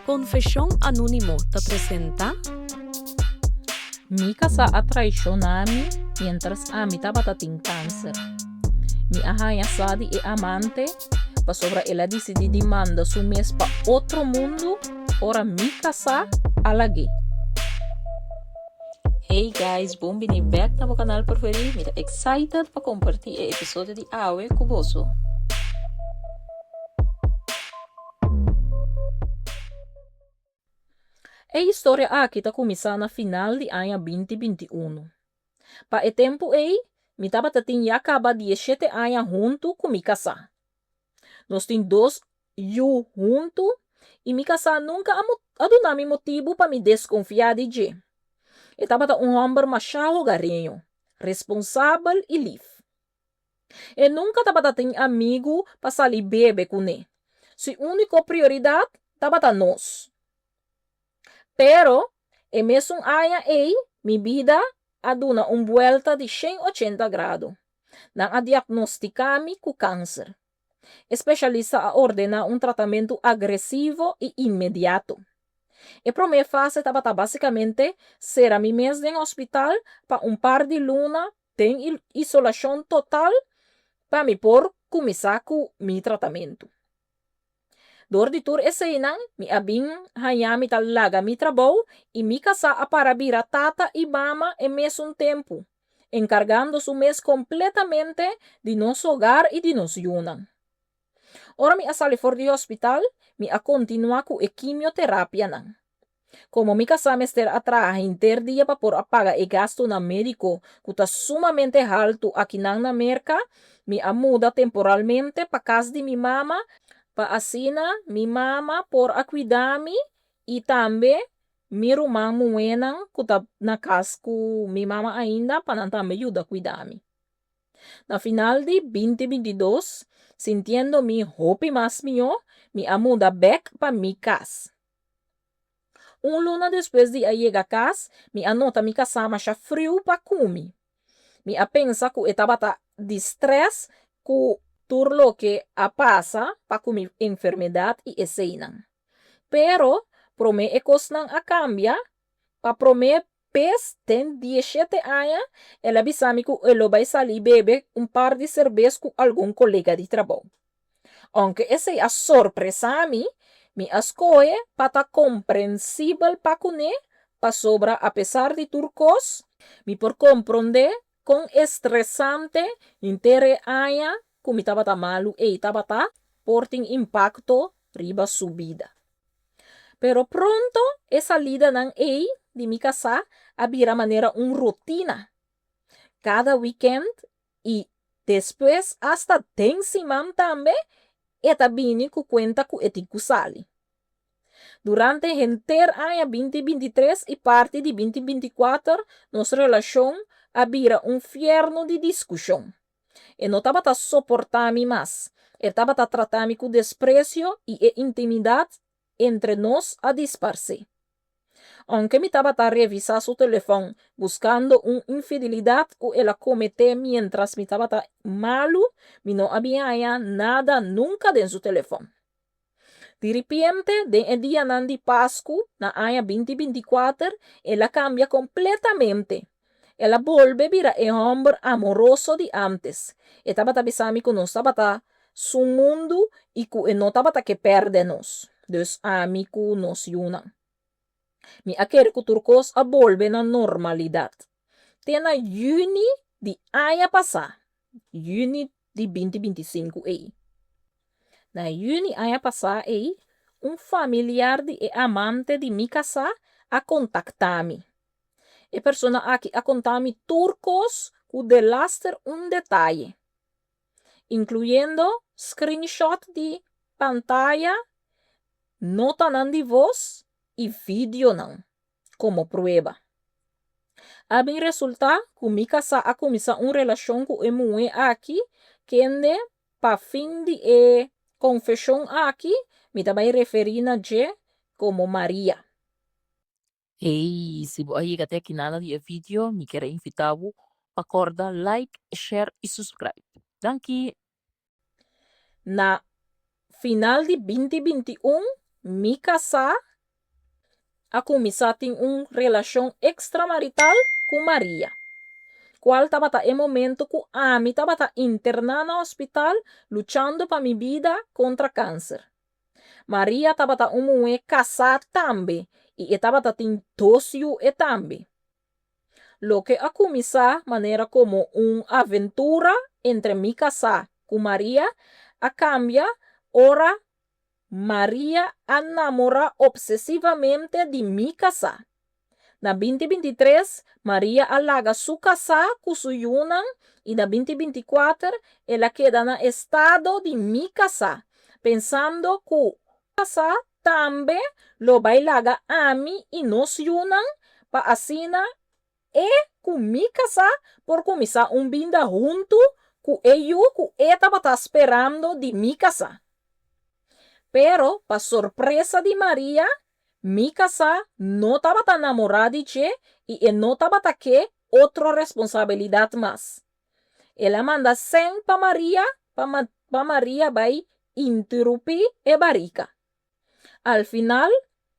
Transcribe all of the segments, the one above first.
Konfeshon Anónimo ta presentá. Mi kasá a traishoná mi miéntras ami tabata tin kanser. Mi a haña sa di e amante pasobra el a disidí di manda su mes pa otro mundu ora mi kasá a lag'é. Hey guys, bon bini bek na bo kanal preferí. Mi ta excited pa kompartí e episodio di awe ku boso. E historia aki ta kuminsá na final di aña binti 21. Pa e tempu ei, mi tabata tin ya kaba 17 aña huntu ku mi kasá. Nos tin dos yu huntu i mi kasá nunka a duna mi motibu pa mi deskonfiá di dje. E tabata un hòmber mashá hogareño, responsabel i lif. E nunka tabata tin amigu pa sali bebe kuné. Su úniko prioridat tabata nos. Pero, e mesun aña ei, mi bida a duna un buelta di 180 grado. Nan a diagnostiká mi ku kanser. E spesialista a ordená un tratamentu agresivo i inmediato. E promé fase tabata básikamente sera mi mes den hospital pa un par di luna den isolashon total pa mi por kuminsá ku mi tratamentu. Dor di tur eseinan, mi a bin haña mi ta laga mi trabou i mi kasá a para bira tata i mama e mesun tempu, enkargando su mes kompletamente di nos hogar i di nos yunan. Ora mi a sali for di hospital, mi a kontinuá ku e kimioterapianan. Komo mi kasá mester a traha henter dia pa por a paga e gastunan médiko ku ta sumamente haltu akinan na Merka, mi a muda temporalmente pa kas di mi mama pa asina mi mama por a kuida mi i tambe mi ruman muhénan ku ta na kas ku mi mama ainda pa nan tambe yuda kuida mi. Na final di 2022, sintiendo mi hopi mas mihó, mi a muda bèk pa mi kas. Un luna despues di a yega kas, mi a nota mi kasá masha friu pa ku mi. Mi a pensa ku e tabata di strès ku tur loke a pasa pa ku mi enfermedat i eseinan. Pero, promé e kosnan a kambia, pa promé bes den 17 aña, el a bisa mi ku e lo bai sali bebe un par di serbes ku algun kolega di trabou. Ounke esei a sorpresá mi, mi a skohe pa ta komprensibel pa kuné pasobra apesar di tur kos, mi por komprondé kon estresante henter e aña ku mi tabata malu ei tabata por tin impakto riba su bida. Pero pronto e salidanan ei di mi kasá a bira manera un rutina. Kada wikènt i despues asta den siman tambe e ta bini ku kuenta ku e tin ku sali. Durante henter aña 2023 i parti di 2024 nos relashon a bira un fièrnu di diskushon. E no tabata soportá mi mas, e tabata trata mi ku despresio i e intimidat entre nos a disparsé. Ounke mi tabata revisá su telefòn buskando un infidelidat ku el a kometé miéntras mi tabata malu, mi no a bin haña nada nunka den su telefòn. Di ripiente, den e dianan di Pasku na aña 2024, el a kambia kompletamente. El a bolbe bira e hòmber amoroso di ántes. E tabata bisa mi ku nos tabata su mundu i ku e no tabata ke pèrdè nos, dus ami ku nos yunan. Mi a kere ku tur kos a bolbe na normalidat. Te na yüni di aña pasá, yüni di 2025 ei. Na yüni aña pasá ei, un familiar di e amante di mi kasá a kontaktá mi. E persona aki a konta mi tur kos ku delaster un detaye, inkluyendo screenshot di pantaya, notanan di vos i videonan komo prueba. A bin resultá ku mi kasá a kuminsá un relashon ku e muhé aki kende pa fin di e konfeshon aki mi ta bai referí na dje komo Maria. Hey, si bo a yega te aki nada di e video, mi kier a invita bo pa corda like, share y subscribe. Danki! Na final di 2021, mi kasá. a kuminsá tin un relashon ekstramarital ku Maria, kual tabata e momento ku ami tabata interná na hospital luchando pa mi bida kontra kanser. Maria tabata un muhé kasá tambe i e tabata tin dos yu e tambe. Loke a kuminsá manera komo un aventura entre mi kasá ku Maria a kambia ora Maria a namorá opsesivamente di mi kasá. Na 2023, Maria a laga su kasá ku su yunan i na 2024 el a keda na estado di mi kasá, pensando ku kasá tambe lo bai laga ami i nos yunan pa asina e ku mi kasá por kuminsá un binda huntu ku e yu ku e tabata sperando di mi kasá. Pero, pa sorpresa di Maria, mi kasá no tabata namorá di dje i e no tabata ke otro responsabilidat mas. El a manda sèn pa Maria pa pa Maria bai interupí e barika. Al final,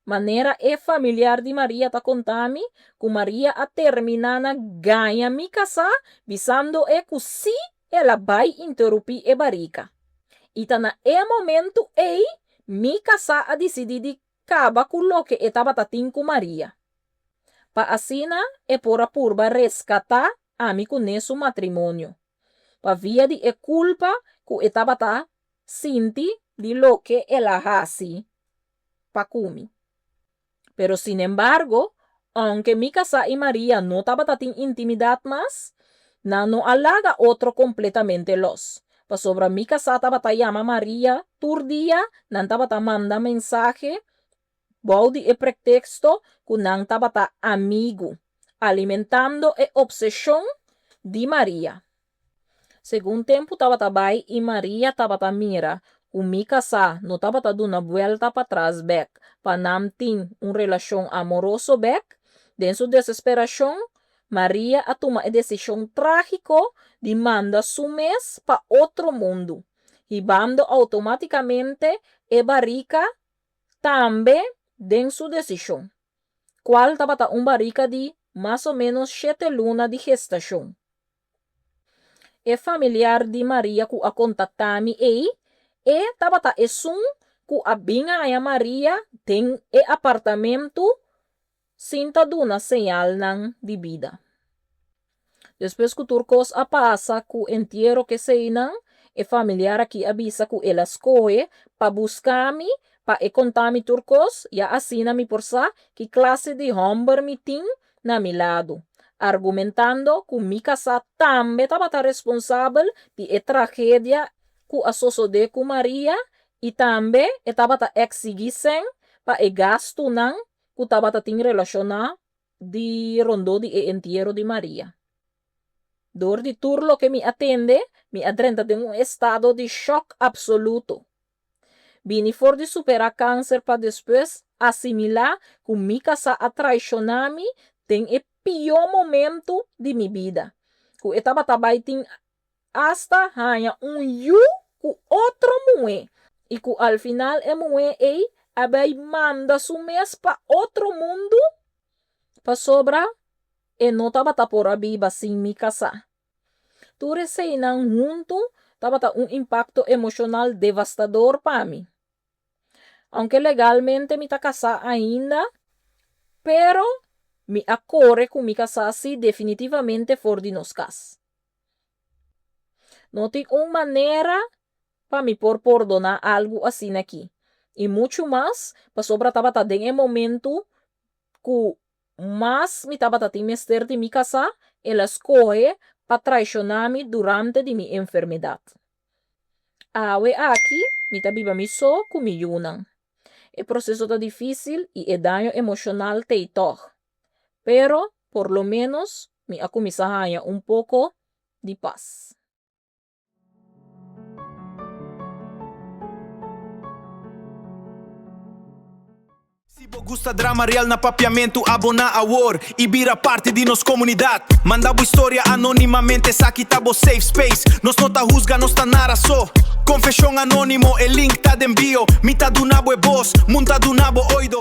manera e familiar di Maria ta konta mi, ku Maria a terminá na gaña mi kasá bisando e ku sí el a bai interupí e barika. I ta na e momentu ei mi kasá a disidí di kaba ku loke e tabata tin ku Maria. Pa asina e por a purba reskatá ami kuné su matrimonio, pa via di e kulpa ku e tabata sinti di loke el a hasi pa ku mi. Pero sinembargo, ounke mi kasá i Maria no tabata tin intimidat mas, nan no a laga otro kompletamente lòs. Pasobra mi kasá tabata yama Maria tur dia, nan tabata manda mensahe bou di e preteksto ku nan tabata amigu, alimentando e opseshon di Maria. Segun tempu tabata bai i Maria tabata mira ku mi kasá no tabata duna buelta patras bèk pa nan tin un relashon amoroso bèk, den su desesperashon, Maria a tuma e desishon trágiko di manda su mes pa otro mundu, hibando outomátikamente e barika tambe den su desishon, kual tabata un barika di mas o ménos shete luna di gestashon. E familiar di Maria ku a kontaktá mi ei, e tabata esun ku a bin haña Maria den e apartamentu sin ta duna señalnan di bida. Despues ku tur kos a pasa ku entiero keseinan, e familiar aki a bisa ku el a skohe pa buska mi pa e konta mi tur kos, ya asina mi por sa ki klase di hòmber mi tin na mi lado, argumentando ku mi kasá tambe tabata responsabel di e tragedia ku a sosodé ku Maria i tambe e tabata eksigí sèn pa e gastunan ku tabata tin relashoná di rondó di e entiero di Maria. Dor di tur loke mi a tende, mi a drenta den un estado di shòk apsoluto. Bini for di superá kanser pa despues asimilá ku mi kasá a traishoná mi den e pió momentu di mi bida, ku e tabata bai tin asta haña un yu ku otro muhé i ku al final e muhé ei a bai manda su mes pa otro mundu pasobra e no tabata por a biba sin mi kasá. Tur eseinan huntu tabata un impakto emoshonal devastador pa mi. Ounke legalmente mi ta kasá ainda, pero mi a kore ku mi kasá sí definitivamente for di nos kas. No tin un manera pa mi por pordoná algu asin'akí, i muchu mas pasobra tabata den e momentu ku mas mi tabata tin mester di mi kasá, el a skohe pa traishoná mi durante di mi enfermedat. Awe aki mi ta biba mi so ku mi yunan. E proseso ta difísil i e daño emoshonal t'ei tòg. Pero, por lo ménos mi a kuminsá haña un poko di pas. Si bo gusta drama real na Papiamentu abona awor y bira parti di nos comunidad. Manda bo historia anonimamente esaki ta bo safe space. Nos no ta huzga nos ta nara so. Confesion anonimo e link ta den bio. Mi ta duna bo e voz, mun ta duna bo oido.